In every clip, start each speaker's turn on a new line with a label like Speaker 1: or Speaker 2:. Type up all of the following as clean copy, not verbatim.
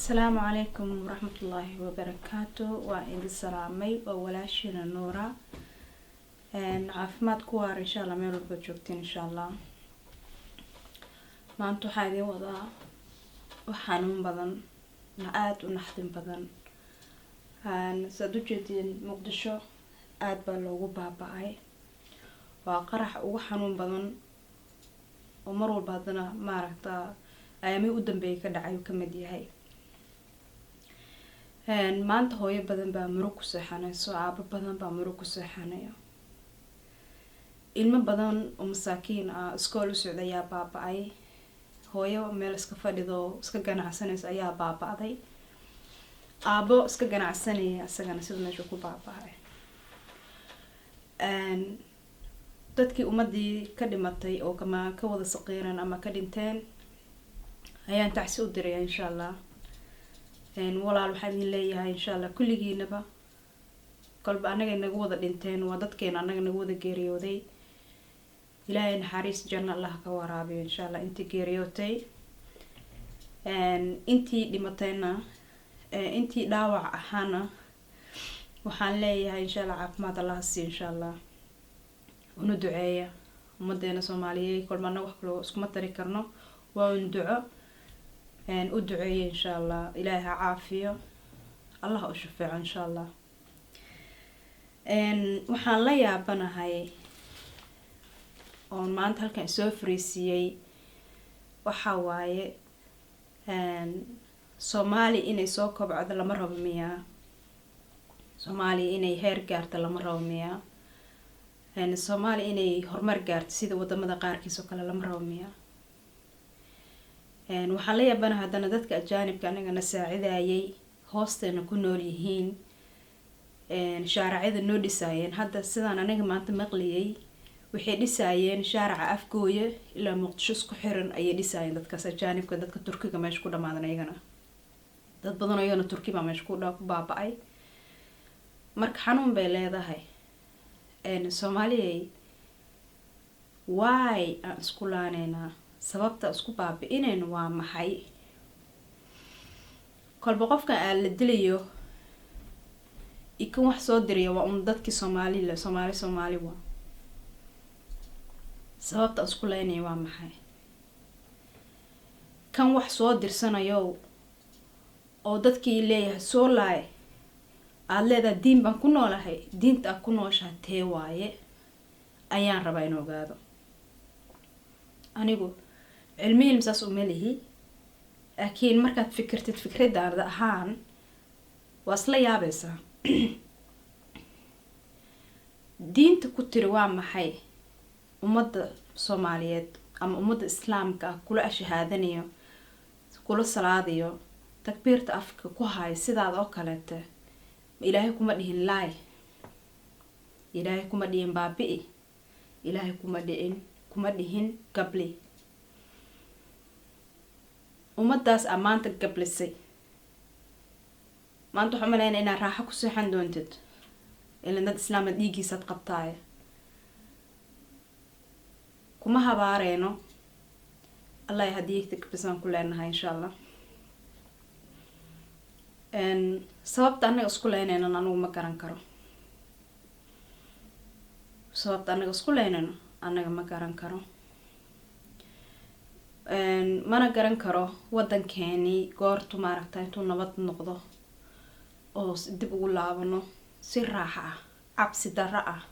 Speaker 1: Asalaamu calaykum waraxmatullaahi wabarakaatu. Waa idin salaamay, waa walaashiina Nuura. Caafimaad ku waar insha Allah meel walba joogtiin insha Allah. Maanta waxaa idin wadaa wax xanuun badan, aada u naxdin badan. Saad ujeediin, Muqdisho aada baa loogu baaba-ay. Waa qarax ugu xanuun badan oo mar walba haddana maaragta ayaamihii u dambeeyay ka dhacay uu kamid yahay. Maanta hooyo badan baa murug ku seexanayso, aabo badan baa murug ku seexanayo, ilmo badan oo masaakiin ah iskool u socda ayaa baaba-ay, hooyo meel iska fadhido iska ganacsanaysa ayaa baaba-day, aabo iska ganacsanaya isagana sida meesha ku baaba-ay. Dadkii ummadii ka dhimatay oo kama ka wada saqiiran ama ka dhinteen ayaan tacsi u diraya insha Allah. Walaal, waxaan idin leeyahay insha Allah kulligiinaba, kolba annaga naga wada dhinteen, waa dadkeena annaga naga wada geeriyooday. Ilaahay naxariis janno Allah ka waraabiyo insha Allah intii geeriyootay, intii dhimatayna, intii dhaawac ahaana waxaan leeyahay insha Allah caafimaad Allah siiyo insha Allah. Una duceeya ummadeena Soomaaliyeed. Kolba annaga wax kaloo iskuma tari karno, waa un duco. U duceeya insha Allah, Ilaahay ha caafiyo, Allah u shafeeco insha Allah. Waxaan la yaabanahay oon maanta halkan isoo fariisiiyey waxaa waaye, Soomaali inay soo kobcdo lama rabo miyaa? Soomaaliya inay heer gaarto lama rabo miyaa? Soomaaliya inay horumar gaarto sida wadamada qaarkiis oo kale lama rabo miyaa? Waxaan la yaabana haddana dadka ajaanibka anagana saacidayay, hoosteena ku nool yihiin, shaaracyada noo dhisaayeen. Hadda sidaan aniga maanta maqliyay, waxay dhisaayeen shaaraca Afgooye ilaa Muqdisho isku xiran ayay dhisaayeen dadkaas ajaanibka. Dadka Turkiga meesha ku dhamaadan, iyagana dad badan oo iyagana Turki baa meesha ku baaba-ay. Marka xanuun bay leedahay. Soomaaliyay, waay aan isku laaneynaa? Sababta isku baabi-inayno waa maxay? Kolba qofkan aa la dilayo ikan wax soo diraya waa un dadkii Soomaalile, Soomaali, Soomaali waa. Sababta isku leynaya waa maxay? Kan wax soo dirsanayo oo dadkii leeyahay soo laay, aada leedahay diin baan ku noolahay, diinta aad ku nooshaha tee waaye ayaan rabaa in ogaado. Anigu cilmihilm saas uma lihi, laakiin markaad fikirtid fikradaada ahaan waa isla yaabaysaa. Diinta ku tiri waa maxay? Ummadda Soomaaliyeed ama ummadda Islaamka ah kula ashahaadanayo, kula salaadayo, takbiirta afka ku hayo sidaada oo kaleete, Ilaahay kuma dhihin laay, Ilaahay kuma dhihin baabi-i, Ilaahay kuma dhihin gabli. Ummadaas aa maanta gablisay, maanta waxaa umaleynaya inaad raaxo ku seexan doontid, ilan dad islaama dhiiggiisaad qabtaaye. Kuma habaareyno, Allah haddii gablisaan ku leenahay insha Allah. Sababta annaga isku leynaynan anigu ma garan karo. Sababta annaga isku leynayno annaga ma garan karo, mana garan karo. Wadankeeni goortu maaragta intuu nabad noqdo oo dib ugu laabano, si raaxa ah, cabsi darro ah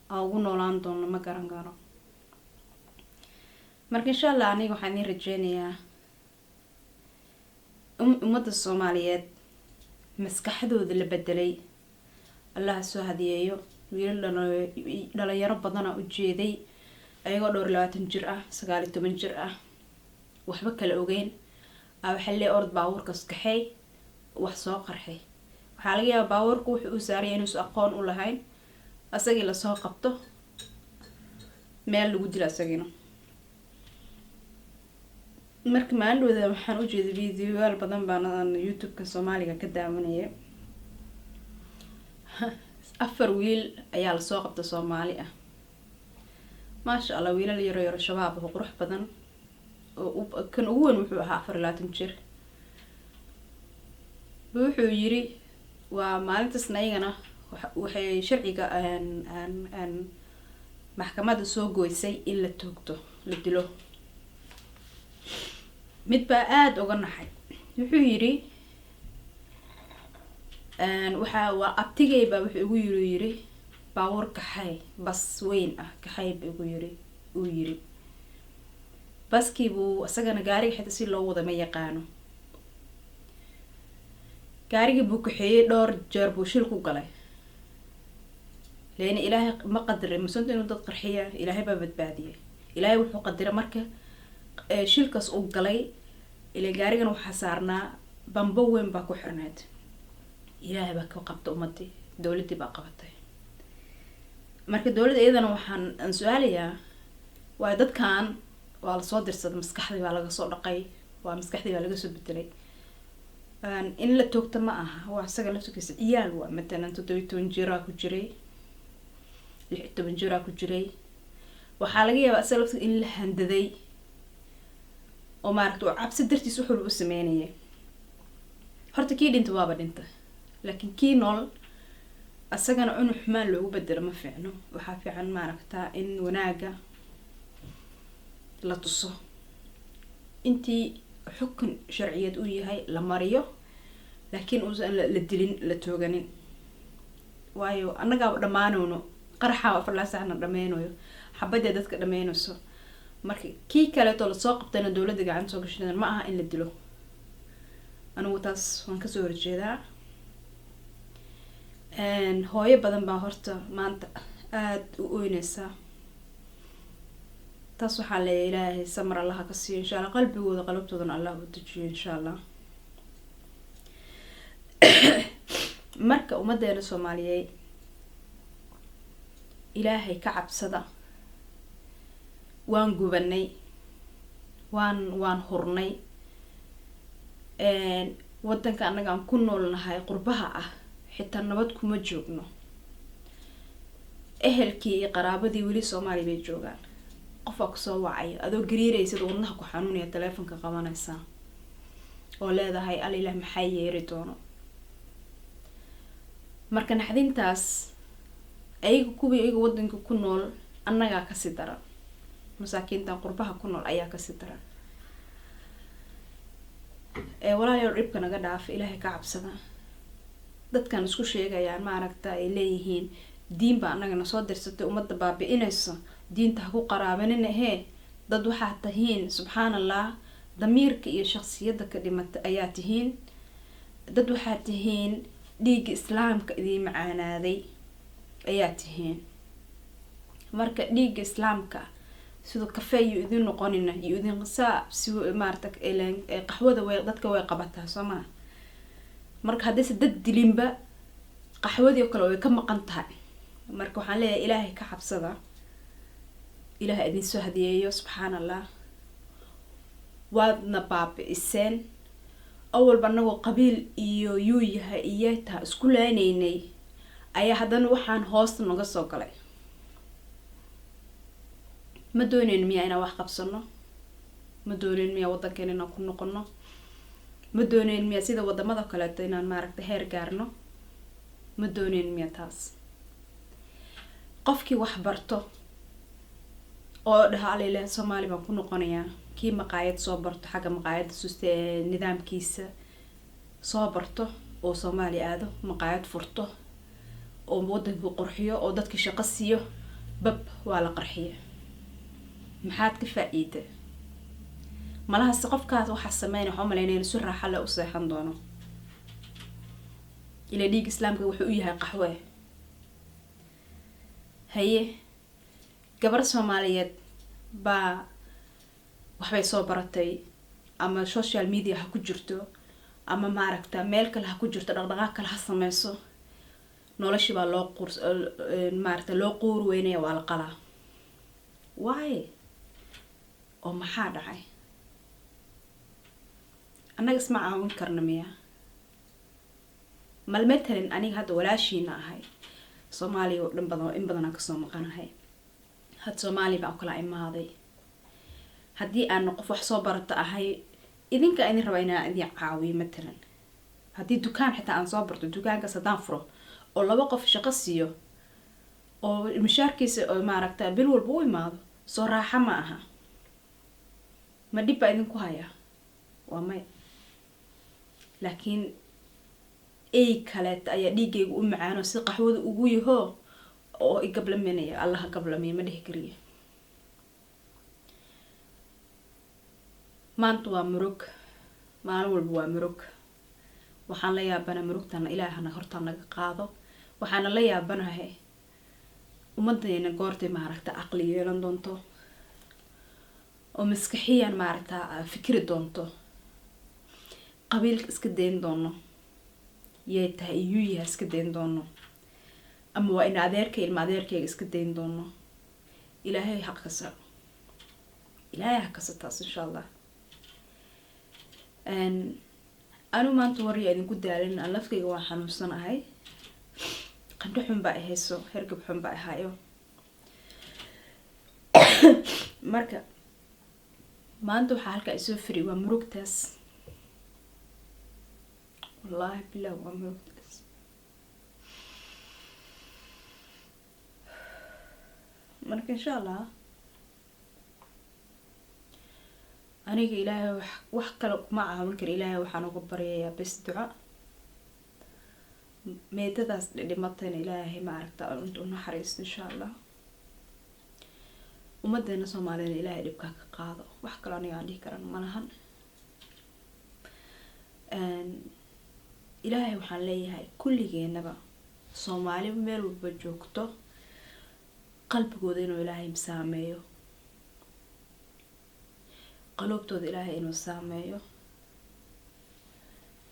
Speaker 1: aan ugu noolaan doono, ma garan karo. Marka insha Allah aniga waxaan idiin rajeynayaa ummadda Soomaaliyeed maskaxdooda la bedelay Allaha soo hadiyeeyo. Wiilal dhalinyaro badana ujeeday ayagoo dhowr 20 jir ah, 19 jir ah, waxba kala ogeyn a waxaa lee orod baabuurkas kaxeey, wax soo qarxay. Waxaa laga yaabaa baabuurka wuxuu u saaraya inuusa aqoon u lahayn, asagii lasoo qabto, meel lagu dilo asagiina. Marka maalindhooda waxaan ujeeday videoyaal badan baan YouTube-ka Soomaaliga ka daawanaya. Afar wiil ayaa lasoo qabta Soomaali ah, maasha Allah, wiilal yaro yaro shabaab oo qurux badan, oo kan ugu weyn wuxuu ahaa 24 jir. Wuxuu yiri waa maalintaasna ayagana waxay sharciga maxkamadda soo goysay in la toogto, la dilo. Mid baa aada uga naxay. Wuxuu yiri, waxa waa abtigay baa wuxuu igu yiri baabuur kaxay, bas weyn ah kaxay ba igu yiri. Uu yiri baskii buu isagana gaariga xitaa si loo wada ma yaqaano. Gaarigii buu kaxeeyey, dhowr jeer buu shil ku galay. Leena Ilaahay ma qadiray masunta inuu dad qarxiya, Ilaahay baa badbaadiyay. Ilaahay wuxuu qadiray marka shilkaas uu galay, ila gaarigan waxaa saarnaa bambo weyn baa ku xirneyd. Ilaahay baa ka qabta ummadii, dowladdii baa qabatay. Marka dowladda iyadana waxaan aan su-aalayaa, waayo dadkan waa lasoo dirsaday, maskaxdii baa laga soo dhaqay, waa maskaxdii baa laga soo bedelay. In la toogto ma aha, waa isaga laftirkiisa ciyaal. Waa matalan 17 jiraa ku jiray, 16 jiraa ku jiray. Waxaa laga yaabaa isaga laftirkiisa in la handaday oo maaragta oo cabsi dartiis wax walba u sameynayay. Horta kii dhinta waaba dhinta, laakiin kii nool isagana cunug xumaan loogu bedelo ma fiicno. Waxaa fiican maaragta in wanaaga la tuso, intii xukun sharciyeed uu yahay la mariyo, laakiin uusan la dilin, la tooganin. Waayo annagaaba dhammaanayno, qaraxaa 4 saacna dhameynayo, xabadee dadka dhameynayso. Marka kii kaleeto lasoo qabtayna dowladda gacanta soo gashay ma aha in la dilo. Anigu taas waan kasoo horjeedaa. Hooyo badan baa horta maanta aada u oyneysaa. Taas waxaa leeyahay Ilaahay samar Allaha ka siiyo, insha Allah. Qalbigooda, qalabtoodana Allah u dejiyo, insha Allah. Marka ummadeena Soomaaliyeed, Ilaahay ka cabsada. Waan gubanay, waan hurnay. Wadanka annaga aan ku noolnahay, qurbaha ah, xitaa nabad kuma joogno. Ehelkii iyo qaraabadii weli Soomaaliya bay joogaan. Qofaa kusoo wacaya adoo gariiraysad, wadnaha ku xanuunaya, teleefonka qabanaysaa oo leedahay, "Alla Ilaah, maxaa yeeri doono?" Marka naxdintaas ayaga, kuwii ayaga wadanka ku nool, annagaa kasii daran. Masaakiintan qurbaha ku nool ayaa kasii daran. Walaalayaal, dhibka naga dhaafa, Ilaahay ka cabsada. Dadkan isku sheegayaan maaragta ay leeyihiin diin baa annaga nasoo dirsatay, ummadda baabi-inayso, diinta ha ku qaraabanina. Hee, dad waxaa tihiin, subxaan Allah, damiirka iyo shaksiyadda ka dhimata ayaa tihiin. Dad waxaa tihiin dhiigga Islaamka idiin macaanaaday ayaa tihiin. Marka dhiigga Islaamka siduu kafee iyo idin noqonina iyo idin saa si maarata qaxwada way dadka way qabataa, soo maa? Marka haddayse dad dilinba, qaxwadii oo kale way ka maqan tahay. Marka waxaan leeyahay Ilaahay ka cabsada, Ilaahay idin soo hadiyeeyo. Subxaan Allah, waadna baabi-iseen. Awalba anagoo qabiil iyo yuu yahay iyo taa isku laaneynay ayaa haddana waxaan hoosta naga soo galay. Ma dooneyn miyaa inaan wax qabsano? Ma dooneyn miyaa waddankeena inaan ku noqono? Ma dooneyn miyaa sida wadamada kaleeto inaan maaragta heer gaarno? Ma dooneyn miya taas? Qofkii wax barto oo dhaha, "Alailah, Soomaali baan ku noqonayaa," kii maqaayad soo barto, xagga maqaayadda suste nidaamkiisa soo barto oo Soomaaliya aado, maqaayad furto oo waddanka qurxiyo oo dadka shaqo siiyo, bab waa la qarxiya. Maxaad ka faa-iida? Malahase qofkaas waxaa sameynaya waxaa umaleynaya si raaxa le u seexan doono. Ila dhiig Islaamka wuxuu u yahay qaxwe. Haye, gabar Soomaaliyeed baa waxbay soo baratay, ama social media ha ku jirto ama maaragta meel kale ha ku jirto, dhaqdhaqaaq kale ha sameyso, noloshii baa loo quur maaragta loo quur weynaya, waa la qalaa. Waaye oo maxaa dhacay? Annaga isma caawin karna miya? Mal matalan aniga hadda walaashiina ahay, Soomaaliya oo dhan badan in badan aan kasoo maqanahay. Had Soomaaliya baan kala imaaday. Haddii aan qof wax soo barata ahay, idinka idin raba inaan idin caawiyo. Matalan Haddii dukaan xitaa aan soo barto, dukaankaas haddaan furo oo laba qof shaqo siiyo oo mishaarkiisa oo maaragta bil walba u imaado, soo raaxa ma aha? Ma dhib baa idinku hayaa? Waa maya. Laakiin ey kaleeta ayaa dhiiggayga u macaano si qaxwada ugu yahoo oo i gablaminaya. Allaha gablamiya ma dhihi kariya. Maanta waa murug, maalin walba waa murug. Waxaan la yaabana murugtana Ilaahana hortaa naga qaado. Waxaana la yaabanahay ummadayna goortay maaragta caqli yeelan doonto oo maskaxiyan maaragta fikri doonto, qabiilka iska dayn doono, yay tahay iyuu yahay iska dayn doono, ama waa ina adeerka ilma adeerkayga iska dayn doono. Ilaahay ha kasa, Ilaahay ha kasa taas, insha Allah. Anigu maanta warya idinku daalin. Aan lafkayga waan xanuunsanahay, qandho xun baa ihayso, hergab xun baa ihayo. Marka maanta waxaa halkaa isoo firiy waa murugtaas, wallaahi bilah, waa murugtaas. Marka insha Allah aniga Ilaahay wax kale kuma caawin kara. Ilaahay waxaan uga baryayaa bes duco, meedadaas dhimatayna Ilaahay maaragta inta u naxariisto, insha Allah. Ummadeena Soomaaliyana Ilaahay dhibkaa ka qaado. Wax kaloo aniga aan dhihi karan malahan. Ilaahay waxaan leeyahay kulligeenaba Soomaali meel walba joogto qalbigooda inuu Ilaahay saameeyo, qaloobtooda Ilaahay inuu saameeyo.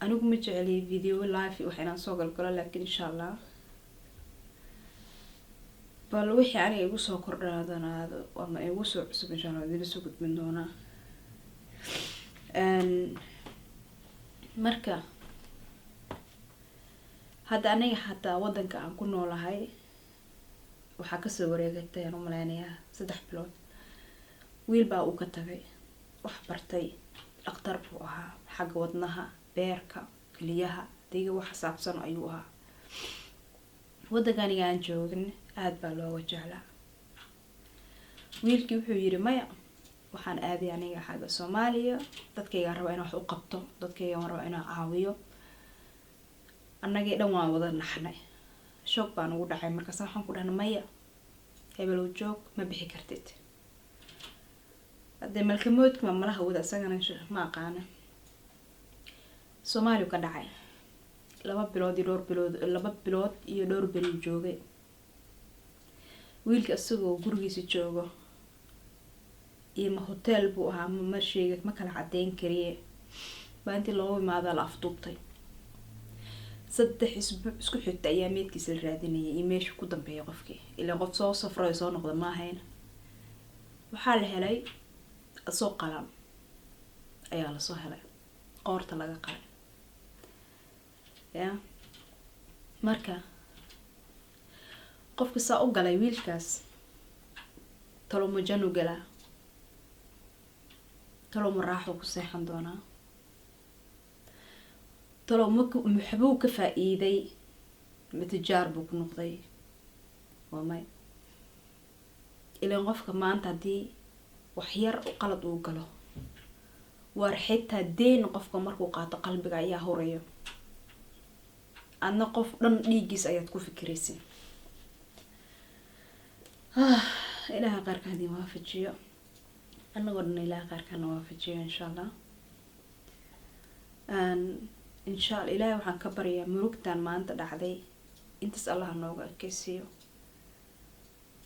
Speaker 1: Anigu ma jeceliy video live wax inaan soo galgalo, laakiin insha Allah bal wixii aniga igu soo kordhaadanaado ama igu soo cusub, insha Allah idinla soo gudbin doonaa. Marka hadda aniga xataa wadanka aan ku noolahay waxaa kasoo wareegatay, aan umaleynayaa, 3 bilood. Wiil baa uu ka tagay, wax bartay, dhaktar buu ahaa, xagga wadnaha, beerka, keliyaha, diga wax xisaabsan ayuu ahaa. Wadanka aniga aan joogin aada baa looga jeclaa. Wiilkii wuxuu yiri, maya, waxaan aaday aniga xagga Soomaaliya, dadkaygaan rabaa inaan wax u qabto, dadkaygaan rabaa inaan caawiyo. Annagii dhan waan wada naxnay, shoog baan ugu dhacay. Markaas waxaan ku dhahnay, maya, hebelow joog, ma bixi kartid. Haddee malkamoodka ma malaha wada isagana ma aqaana. Soomaaliya ka dhacay 2 bilood iyo dhowr bilood, 2 bilood iyo dhowr beriu joogay. Wiilka isagoo gurigiisa joogo iyo ma hotel buu ahaa, ma sheega, ma kala cadeyn kariye, baa intii loogu imaadaa la afduubtay. 3 isbuuc isku xigta ayaa meedkiisa la raadinayay iyo meesha ku dambeeya qofkii, ilaan qof soo safray soo noqda ma ahayn. Waxaa la helay asoo qalan ayaa lasoo helay, qoorta laga qalay ya. Marka qofka saa u galay wiilkaas, talo ma janu galaa? Talo ma raaxo ku seexan doonaa? Talo ma maxbuu ka faa-iiday? Ma tijaar buu ku noqday? Waa may. Ilaan qofka maanta haddii wax yar qalad uu galo, waar xitaa deen qofka markuu qaato, qalbiga ayaa hurayo. Adna qof dhan dhiiggiis ayaad ku fikiraysa. Ilaaha qaarka hadii waafajiyo, anagoo dhan Ilaha qaarkana waafajiyo, insha Allah. Insha Allah Ilaahay waxaan ka baryaa murugtan maanta dhacday intaas Allaha nooga ekeysiiyo.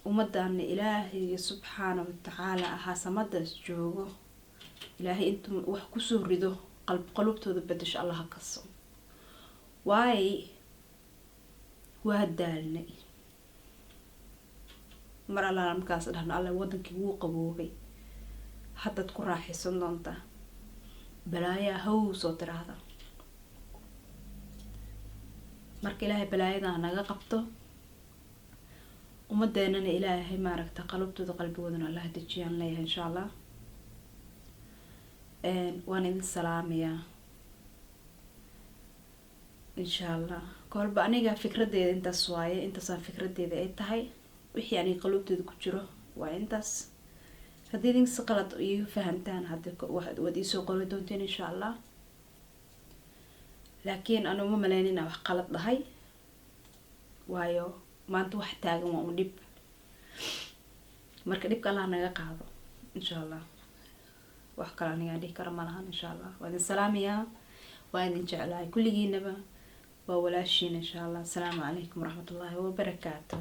Speaker 1: Ummadana Ilaahay subxaana watacaala ahaa samadaas joogo, Ilaahay intuu wax kusoo rido qalubtooda bedesho Allaha kaso. Waay waa daalnay. Mar allaala markaas dhahno, Alla wadankii wuu qaboobay, haddaad ku raaxaysan doontaa, balaayaa haw soo tiraahda. Marka Ilaahay balaayada naga qabto, ummadeenana Ilaahay maaragta qalubtooda qalbigoodana Allah dejiyaan leeyahay, insha Allah. Waan idin salaamayaa. Insha Allah, kolba aniga fikradeeda intaas waaye, intaasaan fikradeeda ay tahay. Wixii aniga qaluubteeda ku jiro waa intaas. Haddii idink si qalad iiga fahantaan, hadda waad iisoo qori doonteen, insha Allah. Laakiin anu uma maleyn inaan wax qalad dhahay, waayo maanta wax taagan waa un dhib. Marka dhibka Allah naga qaado, insha Allah. Wax kale anigaan dhihi kara ma lahan. Insha Allah, waa idin salaamayaa, waa idin jeclahay kulligiinaba. Waa walaashiin, insha Allah. Asalaamu calaykum waraxmatullaahi wabarakaatu.